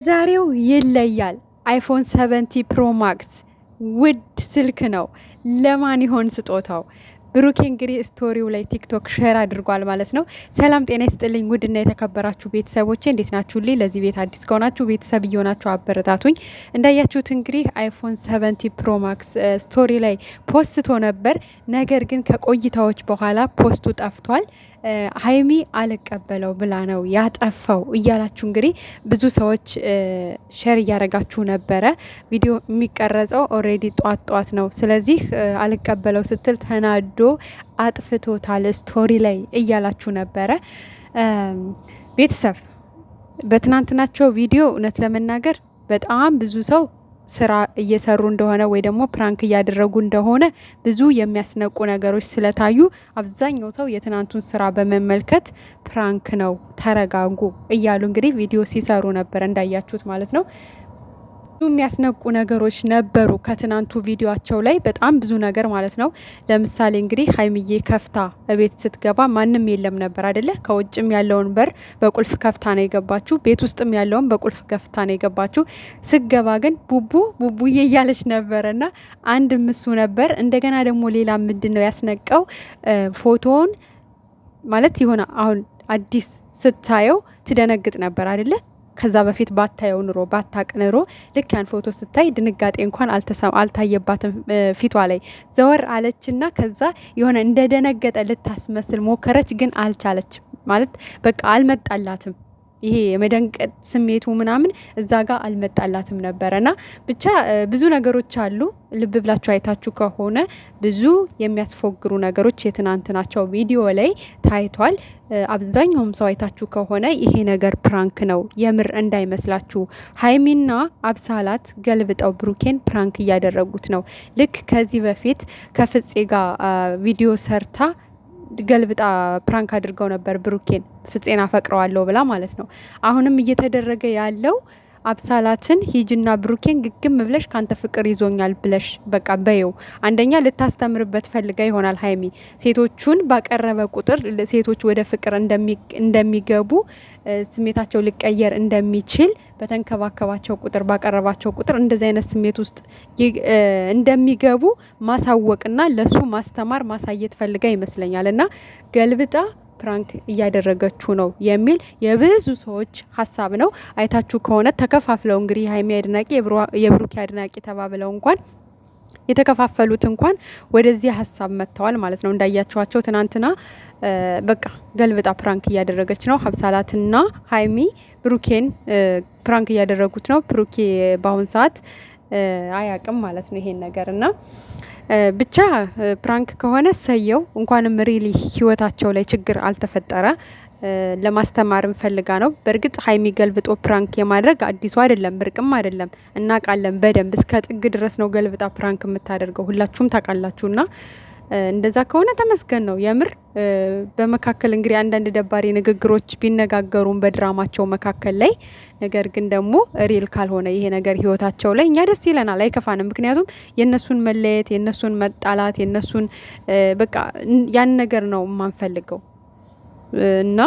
ዛሬው ይለያል። iPhone 17 Pro Max ውድ ስልክ ነው። ለማን ይሆን ስጦታው? ብሩኬ እንግዲህ story ው ላይ ቲክቶክ share አድርጓል ማለት ነው። ሰላም ጤና ይስጥልኝ ውድና የተከበራችሁ ቤተሰቦቼ እንዴት ናችሁልኝ? ለዚህ ቤት አዲስ ከሆናችሁ ቤተሰብ እየሆናችሁ አበረታቱኝ። እንዳያችሁት እንግዲህ iPhone 17 Pro Max story ላይ ፖስቶ ነበር። ነገር ግን ከቆይታዎች በኋላ post ኡ ጠፍቷል። ሀይሚ አልቀበለው ብላ ነው ያጠፋው እያላችሁ እንግዲህ ብዙ ሰዎች share እያደረጋችሁ ነበረ። ቪዲዮ የሚቀረጸው already ጧት ጧት ነው። ስለዚህ አልቀበለው ስትል ተናዶ አጥፍቶታል story ላይ እያላችሁ ነበረ። ቤተሰብ በትናንትናቸው ቪዲዮ እውነት ለመናገር በጣም ብዙ ሰው ስራ እየሰሩ እንደሆነ ወይ ደግሞ prank እያደረጉ እንደሆነ ብዙ የሚያስነቁ ነገሮች ስለታዩ አብዛኛው ሰው የትናንቱን ስራ በመመልከት prank ነው ተረጋጉ እያሉ እንግዲህ ቪዲዮ ሲሰሩ ነበር እንዳያችሁት ማለት ነው። የሚያስነቁ ነገሮች ነበሩ ከትናንቱ ቪዲዮቸው ላይ በጣም ብዙ ነገር ማለት ነው። ለምሳሌ እንግዲህ ሀይሚዬ ከፍታ እቤት ስትገባ ማንም የለም ነበር አደለ? ከውጭም ያለውን በር በቁልፍ ከፍታ ነው የገባችው። ቤት ውስጥም ያለውን በቁልፍ ከፍታ ነው የገባችው። ስገባ ግን ቡቡ ቡቡዬ እያለች ነበረ እና አንድ ምሱ ነበር። እንደገና ደግሞ ሌላ ምንድን ነው ያስነቀው ፎቶውን ማለት የሆነ አሁን አዲስ ስታየው ትደነግጥ ነበር አደለ? ከዛ በፊት ባታየው ኑሮ ባታቅ ኑሮ ልክ ያን ፎቶ ስታይ ድንጋጤ እንኳን አልታየባትም ፊቷ ላይ። ዘወር አለችና ከዛ የሆነ እንደደነገጠ ልታስመስል ሞከረች፣ ግን አልቻለችም። ማለት በቃ አልመጣላትም። ይሄ የመደንቀጥ ስሜቱ ምናምን እዛ ጋር አልመጣላትም ነበረ እና ብቻ ብዙ ነገሮች አሉ። ልብ ብላችሁ አይታችሁ ከሆነ ብዙ የሚያስፎግሩ ነገሮች የትናንትናቸው ቪዲዮ ላይ ታይቷል። አብዛኛውም ሰው አይታችሁ ከሆነ ይሄ ነገር prank ነው የምር እንዳይመስላችሁ። ሀይሚና አብሳላት ገልብጠው ብሩኬን prank እያደረጉት ነው። ልክ ከዚህ በፊት ከፍፄ ጋር ቪዲዮ ሰርታ ገልብጣ prank አድርገው ነበር ብሩኬን ፍፄን አፈቅረዋለሁ ብላ ማለት ነው። አሁንም እየተደረገ ያለው አብሳላትን ሂጅና ብሩኬን ግግም ብለሽ ካንተ ፍቅር ይዞኛል ብለሽ በቃ በየው። አንደኛ ልታስተምርበት ፈልጋ ይሆናል ሀይሚ ሴቶቹን ባቀረበ ቁጥር ሴቶች ወደ ፍቅር እንደሚገቡ ስሜታቸው ሊቀየር እንደሚችል በተንከባከባቸው ቁጥር ባቀረባቸው ቁጥር እንደዚህ አይነት ስሜት ውስጥ እንደሚገቡ ማሳወቅና ለሱ ማስተማር ማሳየት ፈልጋ ይመስለኛል እና ገልብጣ prank እያደረገችው ነው የሚል የብዙ ሰዎች ሀሳብ ነው። አይታችሁ ከሆነ ተከፋፍለው እንግዲህ የሀይሚ አድናቂ የብሩኪ አድናቂ ተባብለው እንኳን የተከፋፈሉት እንኳን ወደዚህ ሀሳብ መጥተዋል ማለት ነው። እንዳያችኋቸው ትናንትና በቃ ገልብጣ prank እያደረገች ነው። ሀብሳላትና ሀይሚ ብሩኬን prank እያደረጉት ነው። ብሩኬ በአሁን ሰዓት አያቅም ማለት ነው ይሄን ነገር እና ብቻ prank ከሆነ ሰየው፣ እንኳንም really ህይወታቸው ላይ ችግር አልተፈጠረ። ለማስተማርም ፈልጋ ነው። በእርግጥ ሀይሚ ገልብጦ prank የማድረግ አዲሱ አይደለም፣ ብርቅም አይደለም፣ እናውቃለን በደንብ እስከ ጥግ ድረስ ነው ገልብጣ prank የምታደርገው ሁላችሁም ታውቃላችሁና እንደዛ ከሆነ ተመስገን ነው የምር። በመካከል እንግዲህ አንዳንድ ደባሪ ንግግሮች ቢነጋገሩም በድራማቸው መካከል ላይ ነገር ግን ደግሞ real ካልሆነ ይሄ ነገር ህይወታቸው ላይ እኛ ደስ ይለናል፣ አይከፋንም። ምክንያቱም የእነሱን መለየት፣ የእነሱን መጣላት፣ የእነሱን በቃ ያን ነገር ነው የማንፈልገው እና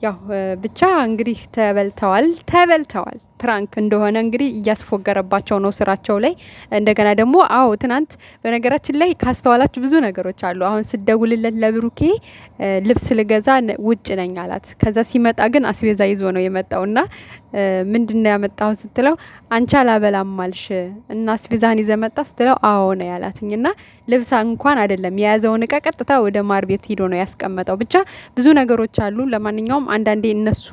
ያው ብቻ እንግዲህ ተበልተዋል ተበልተዋል። prank እንደሆነ እንግዲህ እያስፎገረባቸው ነው ስራቸው ላይ። እንደገና ደግሞ አዎ ትናንት በነገራችን ላይ ካስተዋላችሁ ብዙ ነገሮች አሉ። አሁን ስደውልለት ለብሩኬ ልብስ ልገዛ ውጭ ነኝ አላት። ከዛ ሲመጣ ግን አስቤዛ ይዞ ነው የመጣው እና ምንድን ነው ያመጣው ስትለው አንቺ አላበላም አልሽ እና አስቤዛን ይዘ መጣ ስትለው አዎ ነው ያላትኝ። እና ልብስ እንኳን አይደለም የያዘውን እቃ ቀጥታ ወደ ማር ቤት ሂዶ ነው ያስቀመጠው። ብቻ ብዙ ነገሮች አሉ። ለማንኛውም አንዳንዴ እነሱ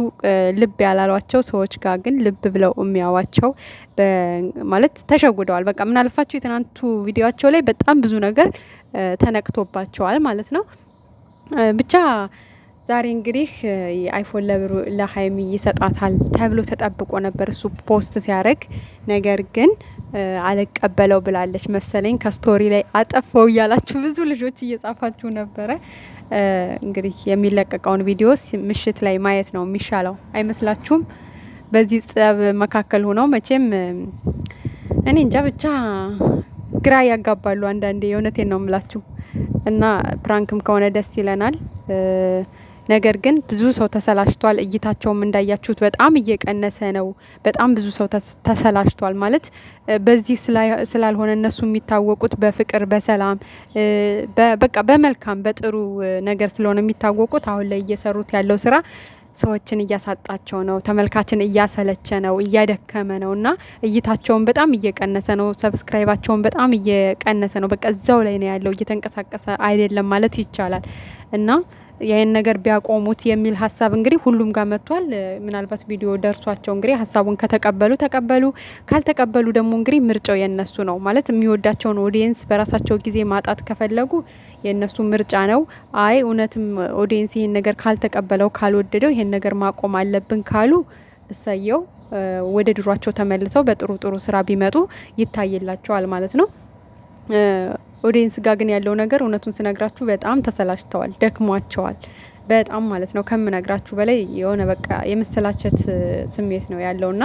ልብ ያላሏቸው ሰዎች ጋር ግን ልብ ብለው የሚያዋቸው ማለት ተሸጉደዋል። በቃ ምን አልፋቸው የትናንቱ ቪዲዮቸው ላይ በጣም ብዙ ነገር ተነቅቶባቸዋል ማለት ነው። ብቻ ዛሬ እንግዲህ አይፎን ለሀይሚ ይሰጣታል ተብሎ ተጠብቆ ነበር እሱ post ሲያደርግ፣ ነገር ግን አልቀበለው ብላለች መሰለኝ። ከ story ላይ አጠፋው እያላችሁ ብዙ ልጆች እየጻፋችሁ ነበረ። እንግዲህ የሚለቀቀውን ቪዲዮ ምሽት ላይ ማየት ነው የሚሻለው አይመስላችሁም? በዚህ ጸብ መካከል ሆነው መቼም እኔ እንጃ ብቻ ግራ ያጋባሉ አንዳንዴ። የእውነቴን ነው የምላችሁ። እና prank ም ከሆነ ደስ ይለናል። ነገር ግን ብዙ ሰው ተሰላችቷል። እይታቸውም እንዳያችሁት በጣም እየቀነሰ ነው። በጣም ብዙ ሰው ተሰላችቷል ማለት በዚህ ስላልሆነ እነሱ የሚታወቁት በፍቅር፣ በሰላም፣ በቃ በመልካም በጥሩ ነገር ስለሆነ የሚታወቁት አሁን ላይ እየሰሩት ያለው ስራ ሰዎችን እያሳጣቸው ነው። ተመልካችን እያሰለቸ ነው፣ እያደከመ ነው እና እይታቸውን በጣም እየቀነሰ ነው። Subscribe ኣቸውን በጣም እየቀነሰ ነው። በቃ እዛው ላይ ነው ያለው፣ እየተንቀሳቀሰ አይደለም ማለት ይቻላል እና ይህን ነገር ቢያቆሙት የሚል ሀሳብ እንግዲህ ሁሉም ጋር መጥቷል። ምናልባት ቪዲዮ ደርሷቸው እንግዲህ ሀሳቡን ከተቀበሉ ተቀበሉ፣ ካልተቀበሉ ደግሞ እንግዲህ ምርጫው የነሱ ነው። ማለት የሚወዳቸውን audience በራሳቸው ጊዜ ማጣት ከፈለጉ የእነሱ ምርጫ ነው። አይ እውነትም audience ይህን ነገር ካልተቀበለው ካልወደደው ይህን ነገር ማቆም አለብን ካሉ እሰየው፣ ወደ ድሯቸው ተመልሰው በጥሩ ጥሩ ስራ ቢመጡ ይታይላቸዋል ማለት ነው። Audience ጋር ግን ያለው ነገር እውነቱን ስነግራችሁ በጣም ተሰላችተዋል፣ ደክሟቸዋል በጣም ማለት ነው ከምነግራችሁ በላይ የሆነ በቃ የመሰላቸት ስሜት ነው ያለውና